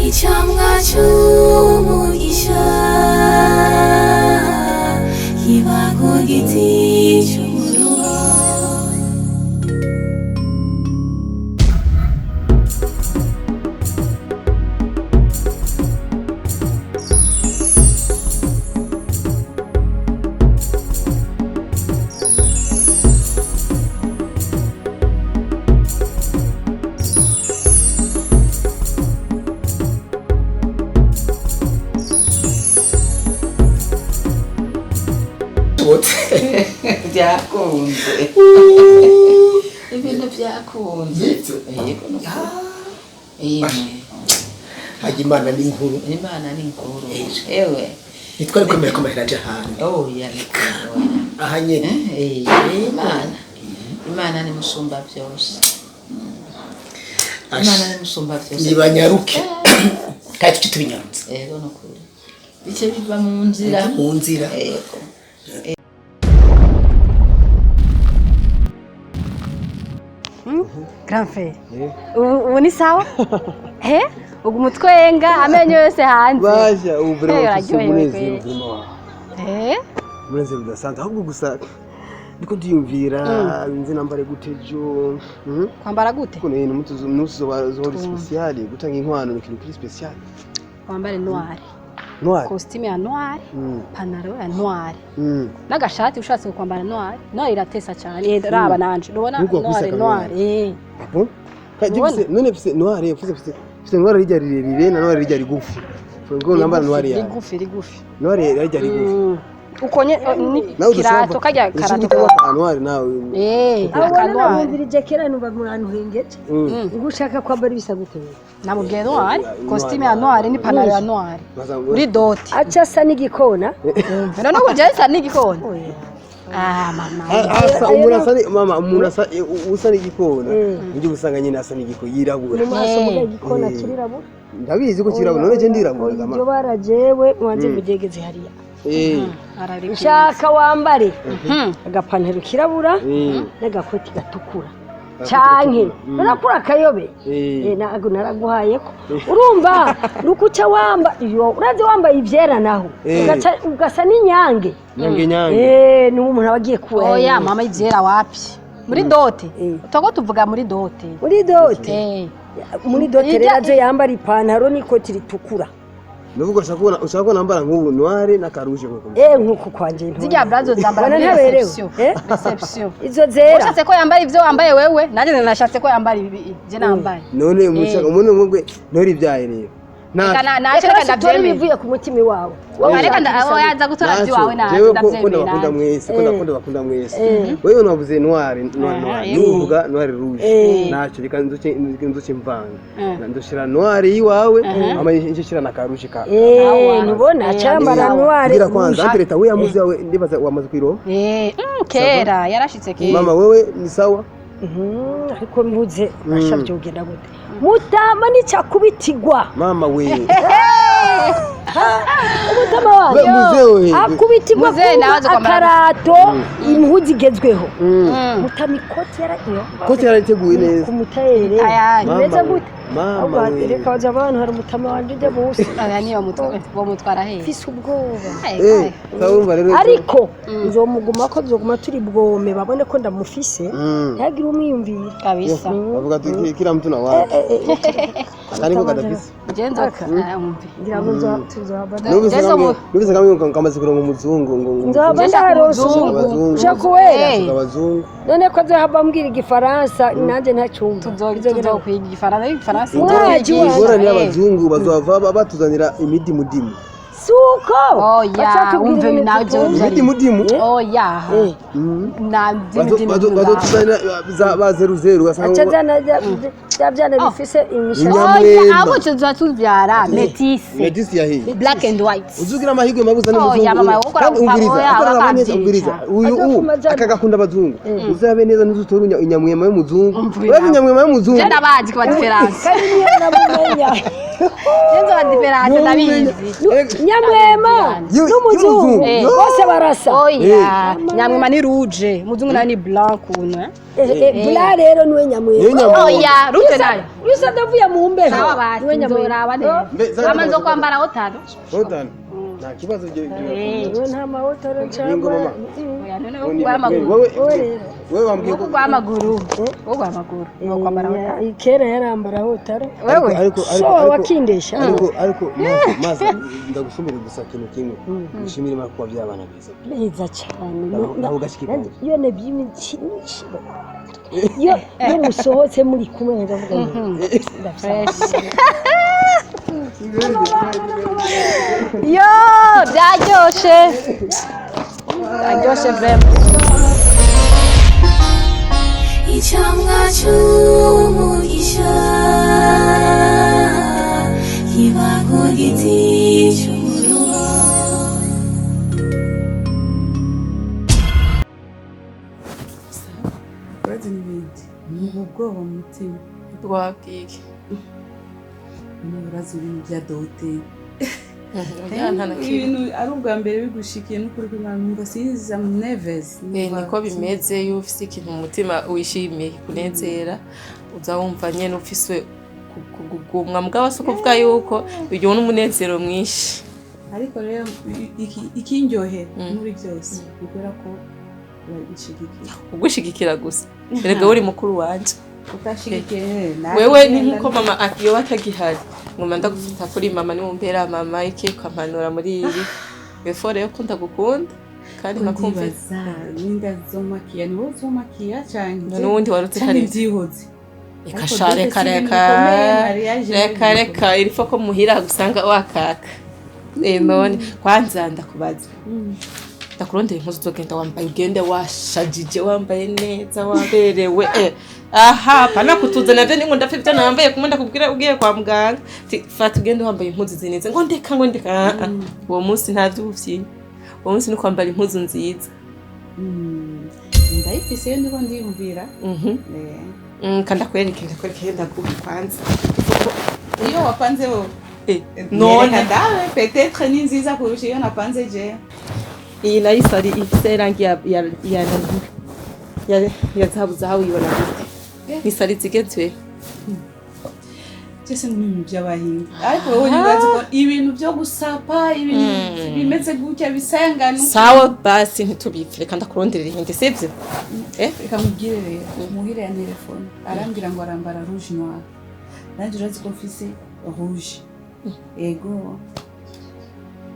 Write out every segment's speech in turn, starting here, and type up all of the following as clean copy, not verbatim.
Icamwa c'umugisha kiba ku giti c'umuruho. Byakunze, ibintu byakunze. Nibyo. Yego, nukuri. Yemwe. Hajya Imana ni inkuru. Imana ni inkuru, ewe. Ntitwari kwemera ko amahera aja ahantu Oya, oya. Aha nyene. Eh, Imana, Imana ni musumba byose. Imana ni musumba byose. Nibanyaruke kandi tuce tubinyarutse. Yego, nukuri, bice biva mu nzira. Mu nzira. Yego. Grand frère, ubu ni sawa he, ugu umutwenga amenyo yose hanze. Basha, ubu Eh, vraiment ufise uraryohewe umunezero. kweli. Vraiment. Eh? Umunezero udasanzwe. Ahubwo gusa ndiko ndiyumvira nzi nambare gute ejo. Kwambara gute? Kuno ibintu umunsi uzoba uri spécial, gutanga inkwano ni ikintu kiri spécial. Wambare noir. Noir. Costume ya noir, pantalon ya noir, n'agashati ushatse kwambara noir. Noir iratesa cyane. Eh, raba nanje ubona. Nubwo wakwise Noir, noir, eh. Ah bon? Kandi Ubona? mfise, none mfise noir, mfise noir rijya rirerire na noir rijya rigufi. Ngo nambara noir ya. Rigufi, rigufi. Noir rijya rigufi. Uko nye ni Nawe kirato kajya karato. Karato noir nawe. Eh, Abo aka noir. namwumvirije kera, numva murantuhengeje. Ngo ushaka kwambara ibisa gute wewe? Namubwiye noir, costume ya noir n'ipantaro ya noir. Muri dot. Aca asa n'igikona. None ubu jewe nsa n'igikona? Ah, mama. Asa umuntu asa mama, umuntu asa usa n'igikona ujye usanga nyine asa n'igikona yirabura. Mu maso muga igikona Eh. kirirabura. Ndabizi ko kirabura, none je ndirabura Iryo gama. bara jewe mwanze mugegeze hariya. Ararikwiza. Nshaka wambare agapantaro kirabura n'agakoti gatukura canke urakura akayobe. Eh, naraguhayeko urumva nukuca wamba iyo urazi wambaye ivyera naho ugasa n'inyange. Nyange nyange. Eh, ni umuntu aba agiye kuwa. Oya mama, ivyera wapi? Muri dot. Eh. Togo tuvuga muri dot. Muri dot. Eh. Muri dot rero aje yambara ipantaro n'ikoti ritukura. Nuvuga ushaka kubona nambara nk'ubu noir n'akaruje nk'uko. Eh, nkuko kwanje ntoya. Zirya brazo zambara Ubona muri ntaberewe. réception. Eh? Réception. Izo zera. Ushatse ko yambara ivyo wambaye wewe, nanje nashatse ko yambara ibi je nambaye. None mushaka umuntu nk'ubwe ntore ibyaye rero. Reka naje Reka reka basi utore ndavyemeye. ibivuye ku mutima iwawe. Oya, reka oya, aza gutora iwawe naje Jewe ko ndavyemeye. ndabakunda Naje. mwese, ko ndabakunda mwese. Wewe navuze noir noir noir, nuvuga noir rouge, ntacyo. Reka nzuke mvanga, ndoshira noir yiwawe, ama nshira na karuje ka. Eh, ntubona acambara noir. Kugira kwanza atereta we yamuzi yawe, ndibaza wamaze kwiroha. Eh, kera yarashitse kera. Mama, wewe ni sawa. Ariko mbuze asha byogenda gute mutama nicakubitigwa. Mama we. Umutama wanjye We, muzehe we. akubitigwa Muzehe nawe azi kumva kwambara. akarato, impuzu igezweho, mutama ikoti yara Kote yariteguye neza. ku mutayere. Ayari. Bimeze Mama we. gute? Mama Ahubwo we. reka baza abantu hari umutama wanje ujya munsi. Oya, niyo mutwe bo mutwara he? Mfise ubwoba. Eh, sawa, urumva rero. Ariko nzomuguma ko nzoguma turi bwome babone ko ndamufise, ntihagire umwiyumvira. Kabisa. Bavuga ati kila mtu na wake. Akari ko kadafise. Jenzo umvi. Ngira ngo tuzohava Numvise Jezo kamwe, numvise kamwe kamaze kuronka umuzungu ngo nzohava Nje shaka ndaronse umuzungu. Abazungu. ushaka uwera. Eh. Abazungu. None ko azohava ambwira igifaransa nanjye ntacumva? Tuzokwiga igifaransa, igifaransa. Mwaji wacu. Ingorane y'abazungu bazova batuzanira imidimudimu. Suko. Oya, Bacatubwira umve ibintu nawe tutumva. ibyo Imidimudimu. Oya. Na Bazotuzanira ba zeru zeru Aca ugasanga azana. Bya byana bifise imishatsi. Inyamwema. Oya, abo tuza tuvyara métisse. Métisse yahiye. Black and white. Uzugira amahirwe mabuza n'umuzungu. Oya, mama, wowe ukora Kandi umviriza, oya, akora neza, bakavyica. umviriza. Uyu u Azofuma azana. aka gakunda abazungu. Uzabe neza ntuzutora inyamwema y'umuzungu. Umvira. Urazi inyamwema y'umuzungu? Je ndabazi kuba différence. Kandi niyo namumenya. Je nzoba différence, ndabizi. Nyamwema n'umuzungu Eh. bose barasa. Oya, nyamwema ni rouge, umuzungu nawe ni blanc kuntu. Eh? Bla rero niwe nyamwema. Niwe nyamwema. Oya, rouge nayo. Yusa ndavuye mu mbeho. Sawa basi, Niwe nyamwema. nzoraba neza. Mbe, zaje Ama nzokwambara otano. Otano. Nta kibazo je. Niwe nta mahotoro Ningo mama. Oya, none wo kugwa amaguru. Wewe wewe wambwiye Wo ko kugwa amaguru. Wo kugwa amaguru. Wo kwambara otano. Kera yarambara hotaro. Wewe. Ariko So ariko wakindesha. ariko maze ndagushimira gusa ikintu kimwe. Ushimire Imana kuba byabana beza. Beza cyane. Nabo gashiki Nanjye iyo nebyimici iyo iyo musohotse muri kumwe ndavuga ngo Fresh. Yo, byaryoshe. Byaryoshe vraiment. Icamwa c'umugisha kiba ku giti c'umuruho. Urazi n'ibindi ni ubwoba mu mutima. Rwabwige. Niba urazi ibintu bya dot. Oya, nta na kimwe. Ibintu ari ubwa mbere bigushikiye n'ukuri kw'Imana, numva sinzi, am nervous. Niko bimeze iyo ufise ikintu mu mutima wishimiye kunezera, uza wumva nyene ufise kugumwa, mugabo si ukuvuga yuko biryoha n'umunezero mwinshi. Ariko rero ikindyohera muri byose ni kubera ko urabishigikiye. Ugushigikira gusa, erega uri mukuru wanje. Utashigikiye Wewe ni nkuko mama yoba atagihari, nguma ndagufata kuri mama, niwumbera mama iki ukampanura muri ibi before rero ko ndagukunda kandi nkakumva. Ndibaza ninda zomakiya, ni wowe uzomakiya canke None uwundi wari uzi canke hari vyihoze? Reka Ariko sha, dot reka si ibintu reka bikomeye, mariage ni reka ibintu. Reka irifo ko muhira gusanga wakaka. None kwanza ndakubaza, ndakurondera impuzu uzogenda wambaye, ugende washajije, wambaye neza, waberewe. Aha pana kutuzana byo ningo ndapfa ibyo nambaye kumwe ndakubwira ugiye kwa muganga. Ti, fata ugende wambaye impuzu zineze, ngo ndeka ngo ndeka. Ah, ah. Uwo munsi nta vy'ubuvyi, uwo munsi ni kwambara impuzu nziza. Ndayifise iyo ndiko ndiyumvira. Kandi ndakwereke ndakwereke ndaguha kwanza. Iyo wapanze wowe? None Nereka dawe, peut-être ni nziza kurusha iyo napanze jewe. Iyi nayo isari ifise irangi ya zahabu zahabu, ibona gute? Ni sari zigezweho. Byose ni ibintu by'abahinga, ariko wowe ntibazi ko ibintu byo gusapa, ibintu bimeze gutya bisangana. Sawa basi, ntitubipfe, reka ndakuronderera iyindi, sivyo? Reka mubwire rero, muhire ya telefone arambwira ngo arambara rouge noir, nanjye urazi ko mfise rouge. Ego,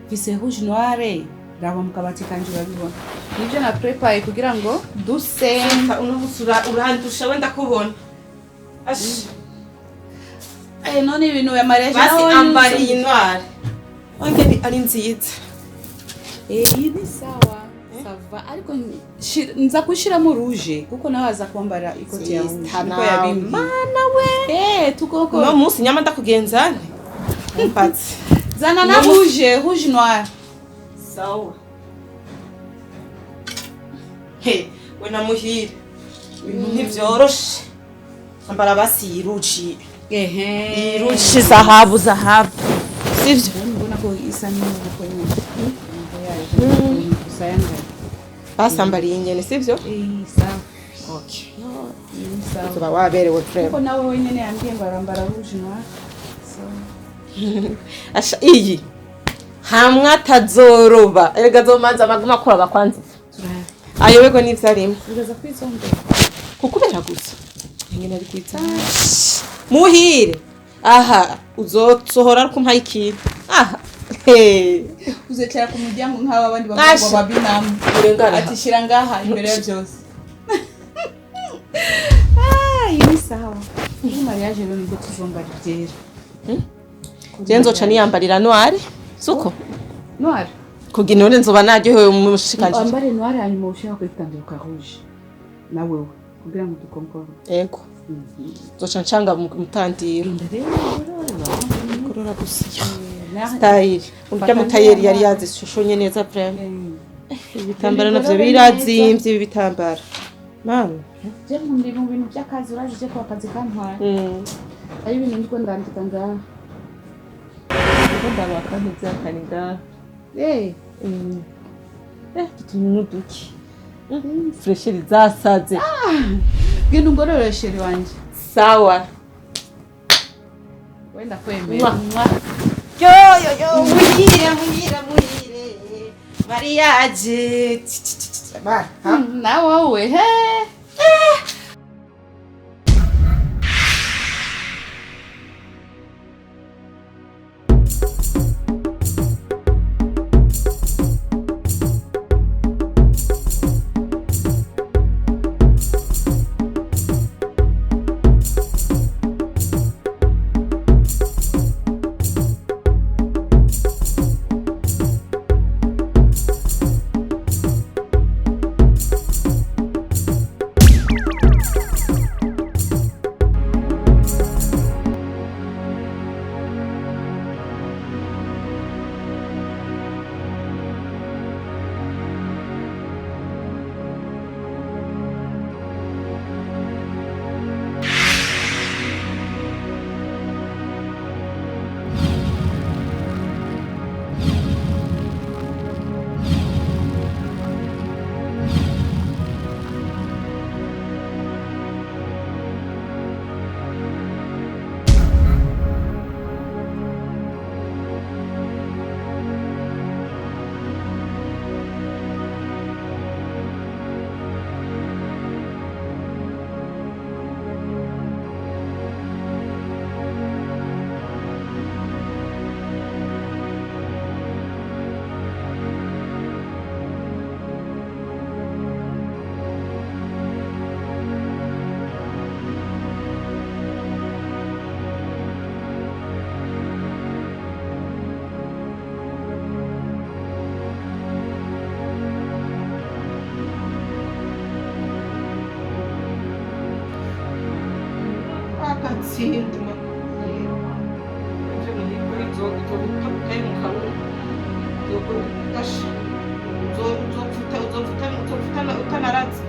mfise rouge noire, raba mu kabati kanje urabibona, nibyo na préparé kugira ngo duse. Uno munsi urandusha we, ndakubona. Ash. None ibintu ya mariage Basi nawe ambara iyi noire wange ari nziza. Iyi ni sawa, ça va, ariko nza gushiramo rouge kuko nawe aza kwambara ikoti ya rouge. Sister, Niko yabimbwiye. Mana we. Tukoko. Uno munsi nyama ndakugenza nte mpatse. Zana na rouge, rouge noir. Sawa. He, we na muhire, ibintu ntibyoroshe. Ambara basi iyi rouge. Ehe. Iyi rouge zahabu zahabu, sivyo? Mbona ko isa n'uko nyine gusa yangana. Basi ambara iyi nyene, sivyo? Sawa. Okay. Iyi sawa. Tuba waberewe vraiment. Kuko nawe wenyine yambwiye ngo arambara rouge noir, so Asha, iyi hamwe atazoroba, erega azomanza amaguma akora bakwanza ayoberwa n'ivyo arimo. Uraza kwizondera. Kukubera gusa ingene ari kwita muhire aha, uzosohora ariko umpaye ikintu aha. Hey. Uzicara ku muryango nk'aba abandi bavuga ngo Asha. babinamu. Urengana. Ati shira ngaha imbere ya byose. Ah, iyi ni sawa. Iyi mariage rero nibwo tuzombara ibyera. Je nzoca niyambarira noir, suko Noir. Kugira none nzoba naryohewe umushikanje. Wambare noir, hanyuma ushaka kwitandira ka rouge na wewe kugira ngo dukonkore. Yego. Zoca ncanga mu mutandiro. Gorora gusa. Style. Urya mutayeri yari yazishonye neza vraiment. Ibitambara navyo birazimvye ibi bitambara. Mama. Je nkunda mu bintu by'akazi, uraje ko akazi kantwara. Ari ibintu ndiko ndandika ngaha. Ndiko ndabaka ntivyakani ngaha. Eh, Tutuntu n'uduki. Fresheri zasaze. Genda ungorore chéri wanje. Sawa. Wenda kwemera. Yo yo yo, muhire muhire muhire. Mariage. Ba. Na wowe he. Agatsindwa. Utanarazi.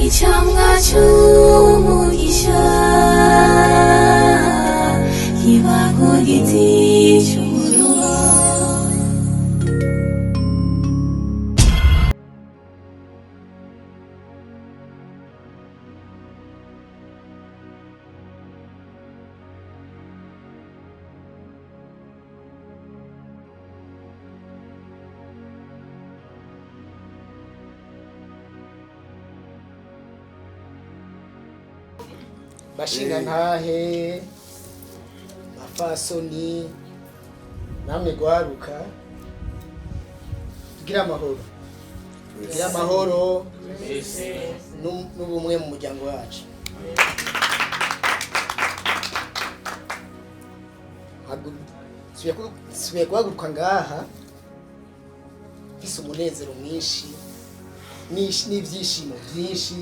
Icamwa c'umugisha kiba ku giti c'umuruho. Bashinga ntahe, bafasoni, namwe gwaruka, tugira amahoro, tugira amahoro n'ubumwe mu muryango wacu. Nsubiye guhaguruka ngaha mfise umunezero mwinshi n'ivyishimo vyinshi.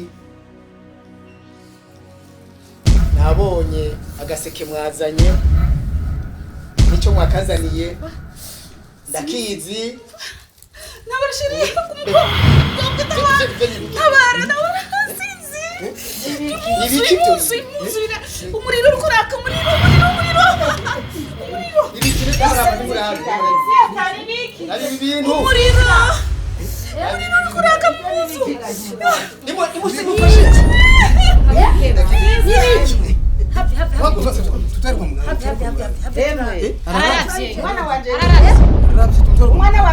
Nabonye agaseke mwazanye nicyo mwakazaniye ndakizi. Ntabara chéri, tabara ntabara sinzi. Ibiki byo? Impuzu umuriro uriko uraka, umuriro umuriro umuriro umuriro. Ibiki ari ibintu Umuriro umuriro uriko uraka mu nzu. Nimufashe.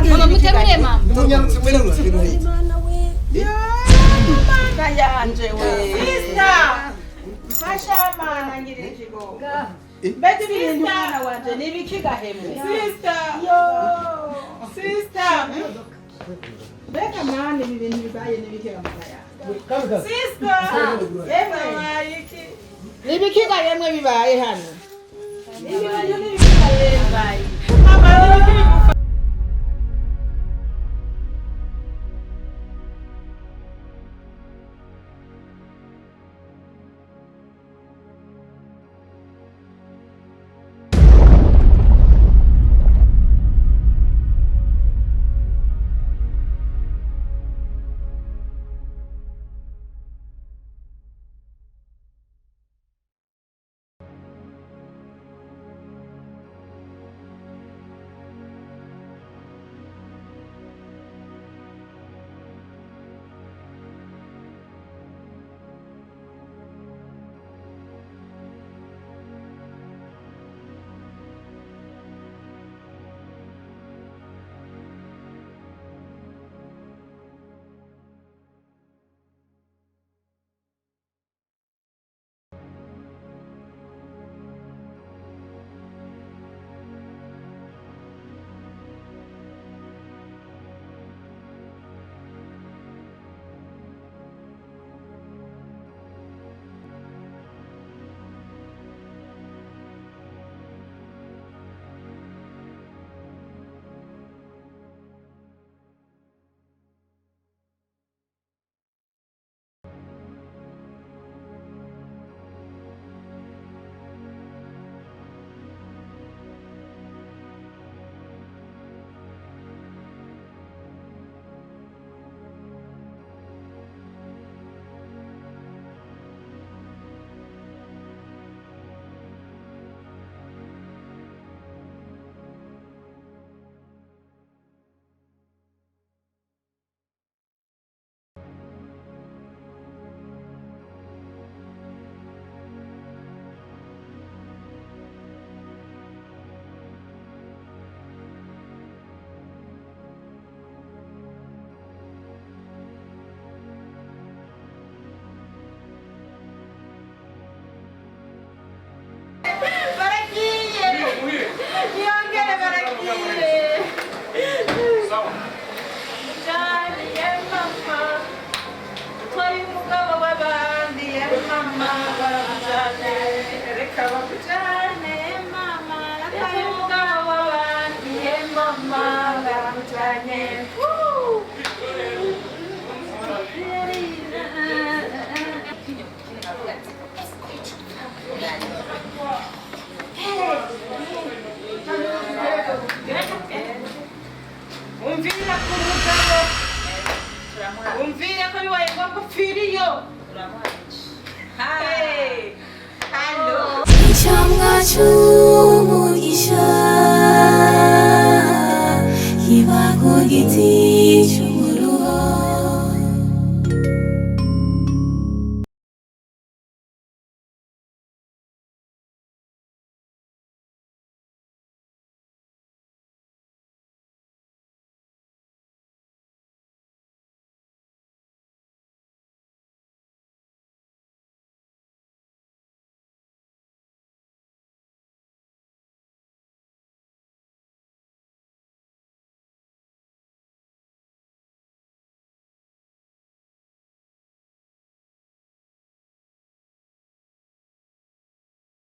Mama muterure mama. Yanje we. Sister. Mfasha mana ngira ikigo. Mbega ibintu mwana wanje nibiki gahemwe. Sister. Yo. Sister. Mbega mwana ibi bintu bibaye nibiki gamana yanjye. Sister. Yemwe. Nibiki gahemwe bibaye hano. Ibi bintu nibiki gahemwe. Umvira ku mugabo, umvira ko bibaye ngombwa upfiriyo. Hey, hello. Icamwa c'umugisha kiba ku giti.